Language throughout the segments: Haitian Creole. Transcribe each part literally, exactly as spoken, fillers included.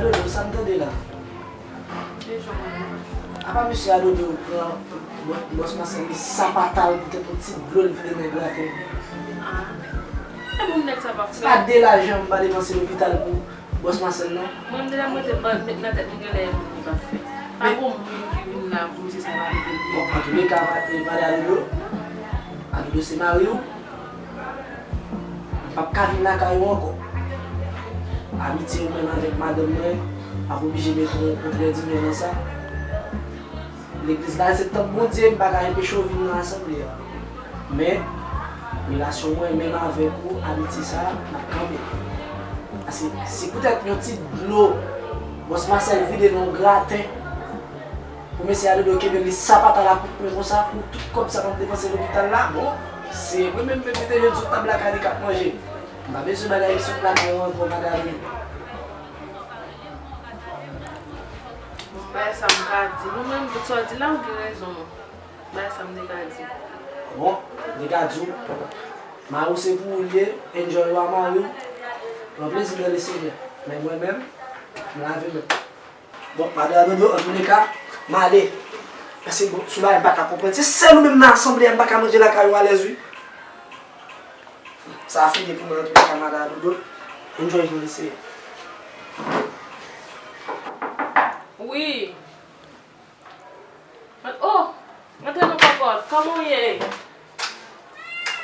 Dodo, sa m tande la? Apa mesye a Dodo pran bò-, bòs Masèl li sapata l poutèt yon ti dlo l vide nan graten? Ah. E bon, nèg sa pa fè. Se pa de lajan m pa depanse lopital pou bòs Masèl, non? Mwen, m deja mete nan tèt mwen genlè e moun li pa fè. Pa gon moun ki vin la pou misye sa pa mete l. Bon, antouleka, pa, e, pale a Dodo. A Dodo se mari w. M p ap ka vin lakay ou ankò. Amitye ou menm avèk madanm mwen ap oblije mete yon, yon trè dinyon nan sa. Legliz la se tanp Bondye, m pa ka enpeche w vin nan asanble a. Men, relasyon mwen menm avèk ou, amitye sa, n ap kanpe. Paske si poutèt yon ti dlo bòs Masèl vide nan yon graten, pou mesye a Dodo kenbe li sapata l a kout pwen konsa pou tout kòb sa m ap depanse lopital la, bon, se mwen menm menm ki te jwenn sou tab lakay li k ap manje. M pa bezwen bagay sot lakay ou ankò, madanm. Bon, bagay sa m ka di. Mwen menm, tout sa w di la, ou gen rezon. Bagay sa m te ka di. Bon, m te ka di w, mari w se pou ou l ye, enjoy ou a mari w, pran plezi nan Lesenyè. Men mwen menm, m lave men m. Bon, madan Dodo, antouleka, m ale. Paske, bon, sou bagay m pa ka konprann. Se sèl ou menm nan asanble a m pa ka manje lakay ou alèz, wi. Sa a fini pou mwen, antouleka, madan Dodo. Enjoy nan Lesenyè. Wi. Oh, antre non, kòkòt. Kòman w ye?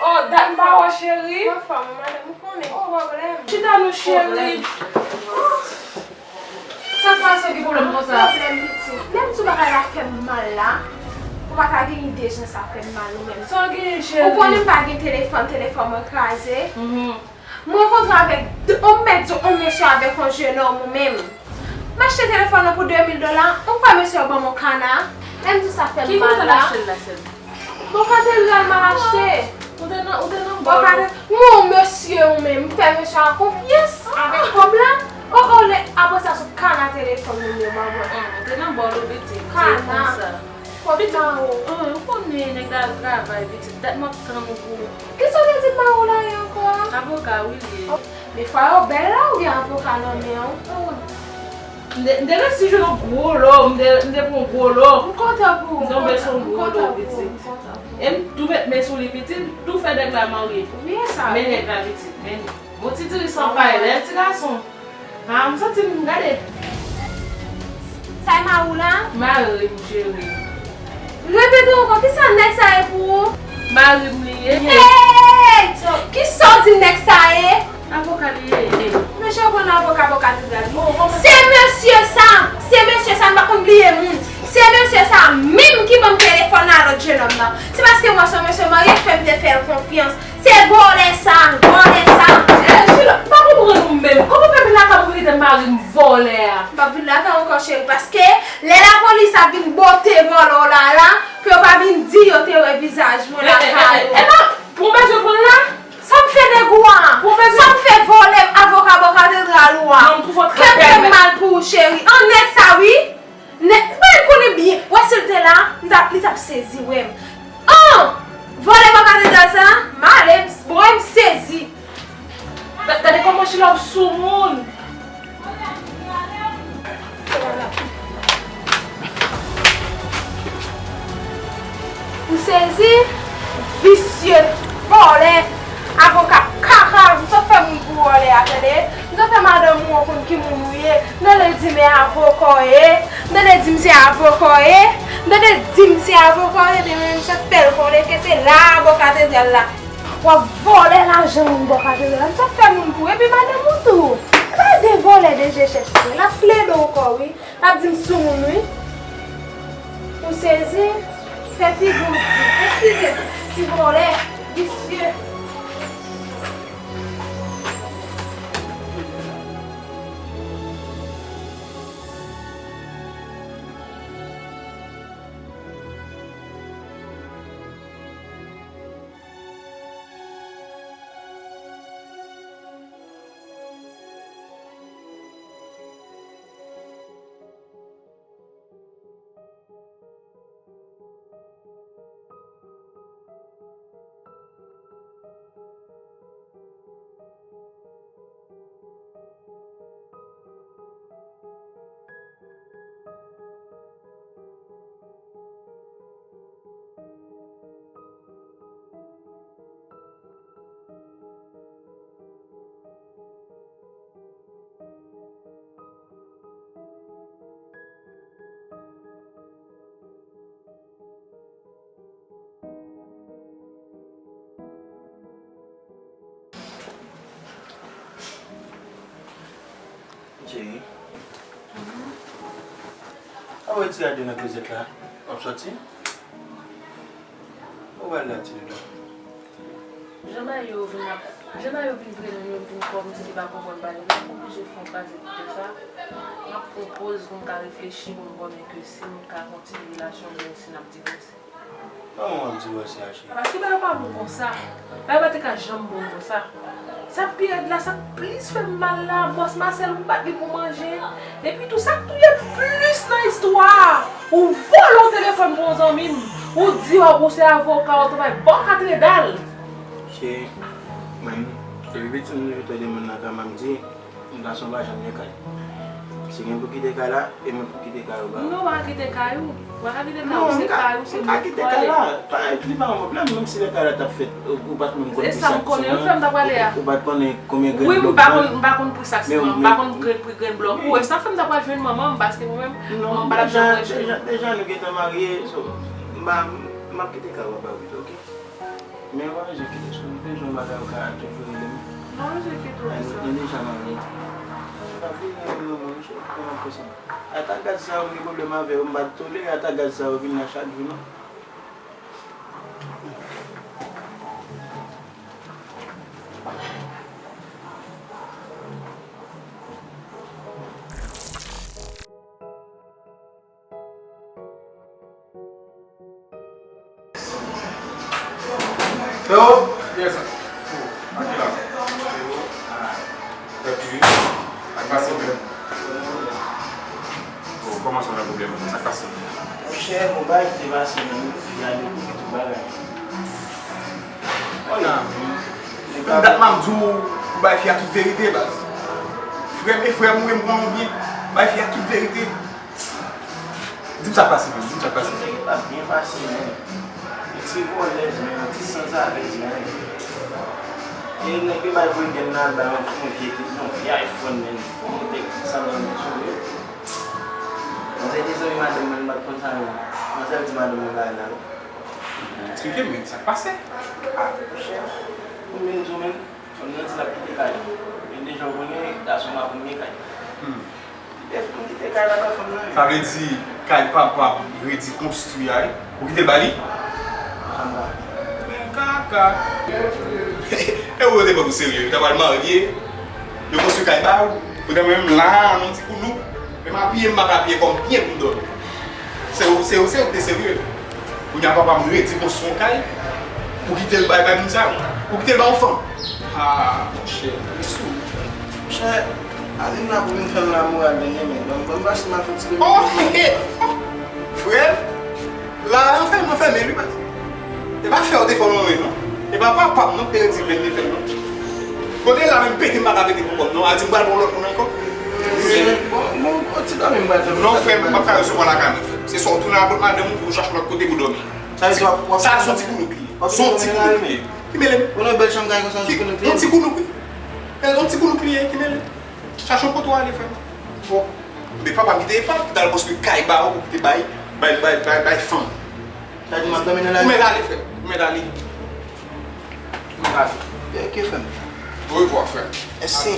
Oh, dat m pa wè w, cheri. Anfòm, madanm, ou konnen, pwoblèm. Chita non, cheri. Sa k pase, ki pwoblèm konsa? Pwoblèm, pitit. Lè m di w bagay la fè m mal la, ou pa ta gen ide jan sa fè m mal, ou menm. Sa w genyen, cheri? Ou konnen m pa gen telefòn, telefòn mwen kraze. Mhm. M rankontre avèk de, on mèt di on mesye avèk on jenòm ou menm. M achte telefòn nan pou de mil dola, on kwè mesye yo ban m on kana. Lè m di sa fè m mal la. Ki kote w al achte l la, sè m? Bò Katedral m al achte. Ou te nan, ou te nan bò. Bò Katedral. M wè on mesye ou menm, m fè mesye a konfyans avèk kòb la. O, o, lè, apre sa, sou kana telefòn moun yo ban mwen. Ou te nan bò, pitit. Kana. Kòb mari w. An, ou konnen nèg la al travay, pitit. Dat m ap tann ou pou. Kisa w te di mari w la ye ankò a? Avoka, wi, li ye. Men fwa yo bèl la, ou gen avoka nan men w. M te, m te resi jwenn yon gwo lò, m te, m te pran yon gwo lò. M kontan pou ou. M tonbe sou yon gwo lò, pitit. E m tou met men sou li, pitit, m tou fè nèg la marye. Wi, sa. Men nèg la, pitit, men li. Bon ti diri san pay, bèl ti gason. Ah, m santi m gade. Sa e mari w la? Mari m, cheri. Repete ankò, kisa nèg sa ye pou ou? Mari m li ye. Hey! Kisa w di nèg sa ye? Avoka li ye. Mesye, w konn avoka bò katedral. Se mesye sa, se mesye sa, m pa konn bliye moun. Se mesye sa menm ki ban m telefòn a lòt jenòm nan. Se paske m wè se yon mesye marye k fè m te fè l konfyans. Se vòlè sa, vòlè sa. Eh, Sheila, m pa konprann ou menm. Kòman w fè vin lakay mwen pou kite mari m vòlè a? M p ap vin lakay ou ankò, cheri, paske lè lapolis ap vin bote vòlè w la, la, pou yo pa vin di yo te wè vizaj mwen lakay ou. Eh, eh, eh, eh, epa, pou w bezwen pran l la? Sa m fè nèg ou a? Pou w bezwen. Sa m fè vòlè avoka bò katedral ou a? Non, m twò trè. Kè m fè mal pou ou, cheri. An nèg sa, wi. Nèg, bay konnen byen, wè si l te la, m t ap, li t ap sezi wè m. An! Vòlè bò katedral sa, m ale, m, bon, m sezi. Gade kòman Sheila ap sou moun. M sezi, visye, vòlè, avoka kaka, m sot fè moun pou vòlè a, tande? M sot fè madanm ou an konn ki moun ou ye, m tande di m se avoka w ye, m tande di m se avoka w ye, m tande di m se avoka w ye, ebyen men m sot fè l konnen ke se la a bò katedral la. W ap vòlè lajan moun bò katedral la, m sot fè moun pou, epi madanm ou tou. Epa de vòlè de je chèche, l ap plede ankò wi. L ap di m sou moun wi. Ou sezi? Fè figi w di. Eskize, ti vòlè, visye. Cheri. Awa, ti gade nan klozèt la. W ap sòti? Ou pral la, ti Lilo? Jan bagay yo vin ap, jan bagay yo vin vre menm, yo vin kòmsi li pa konprann bagay la, m oblije fè yon kraze pou tèt sa. M ap pran poz pou m ka reflechi, pou m konnen ke si m ka kontinye relasyon oubyen si n ap divòse. Kòman w ap divòse a, cheri? Paske bagay yo pa bon konsa. Bagay yo pa te ka janm bon konsa. Sa k pi rèd la, sa k plis fè m mal la, bòs Masèl, ou bat li pou manje. Epi tou, sa k touye m plis nan istwa a, ou vòlè yon telefòn pou yon zanmi m. Ou di w, ou se avoka, ou travay bò katredal. Cheri, mwen, depi piti m toujou tande moun nan ka m ap di, gason pa janm gen kay. Si gen pou kite kay la, e mwen pou kite kay ou ba ou. Non, ou pa ka kite kay ou. Ou pa ka kite kay ou, se kay ou, se mwen ki pwale. Non, m ka kite kay la. Pa, li pa yon pwoblèm, menm si lè kay la t ap fèt, ou, ou pa t menm konn pri sak siman. E sa m konnen, wi, frè m t ap pale a. Ou, ou pa t konnen konbyen grenn blòk. Wi, m pa konn, m pa konn pri sak siman, m pa konn pri, pri grenn blòk ou. E sa fè m t ap pral jwenn manman m, paske mwen menm, manman m pa t ap janm manje. Deja, deja, deja nou gentan marye, so, m pa, m ap kite kay ou ba ou pito, oke? Men w pa bezwen kite sou li, bezwen bagay ou ka toujou rele m. Non, m pa bezwen kite w pou sa. Nou deja marye. Ou pa vin rele m non, non, mesye, kòman fè sa? Ata gad sa yo, m gen pwoblèm avè yo, m pa t tolere ata gad sa yo vin la chak jou, non. Freo! Yes, sir. Oh, a ki la? Freo. Ah. Freo, sa k pase, frè? Sa k pase, frè? Oh, kòman sa, nan pwoblèm? Sa k pase? Monchè, gon bagay ki te pase nan fi a depi tout bagay. Menm dat m ap di w, ou bay fi a tout verite, baz. Frè m e frè m, ou menm konnen w byen, bay fi a tout verite. Di m sa k pase, menm, di m sa k pase. Sa te gentan byen pase, menm. Yon ti vòlèz, menm, yon ti sanzavèz, menm. E nèg yo bay Brigèn nan al bay yon, yon vye, yon vye iPhone, menm. Yon nèg sa nan men sou yo. Manzè te zanmi madanm mwen, m pa t konn sa, menm. Manzè di madanm mwen bagay la, wi. Eksplike m, menm, sa k pase? Ah, monchè, pou m byen di w, menm, fanm nan di l ap kite kay li. Men deja w konnen, gason pa konn gen kay. Hmm. Kite, m kite kay la bay fanm nan, wi. Sa vle di, kay papa w redi konstwi a, wi? Ou kite l ba li? Fanm nan. Men kaka. E ou yo te pran pou serye? Yo ta pral marye, yo konstwi kay ba ou. Poutan mwen menm la, nan ti koulouk, menm apiye m pa ka apiye kò m byen pou m dòmi. Se ou, se ou, se ou ki te serye. Kounye a papa m redi konstwi yon kay, ou kite l bay, bay moun sa yo. Ou kite l bay yon fanm. Ah, monchè, li sou. Monchè, ale m la pou vin fè m lamoral dènye men. Ban m, ban m pase m al fè ti bebe. Oh, frè m, la, anfen, mwen fèmen, wi, baz. E pa fè w te fè w manman, non. E pa papa m, non, ki te redi vin li fè l, non. Kote la menm pete m pa ka pete pou kò m, non. Al di m pral pran lòt moun ankò. Bon, bon, bon, ti dòmi m pral fè. Non, frè m, m p ap ka resevwa lakay mwen, frè m. Se swa w tounen al kot madanm ou pou w chache lòt kote pou dòmi. Sa vle di w ap, w ap... Sa se yon ti koulouk li ye. Se yon ti koulouk li ye. Ki mele m? Ou nan bèl chanm kay konsa, yon ti koulouk li ye? Yon ti koulouk li ye. Yon ti koulouk li ye, ki mele m? Chache yon kote w ale, frè m. Fò. Men papa m kite epav, pou t al konstwi kay ba ou, pou kite bay, bay, bay, bay, bay fanm. Sa di m ap dòmi nan lari? Ou mèt ale, frè m. Ou mèt ale. Ou mèt ale. Ok, frè m. Orevwa, frè m. Mèsi.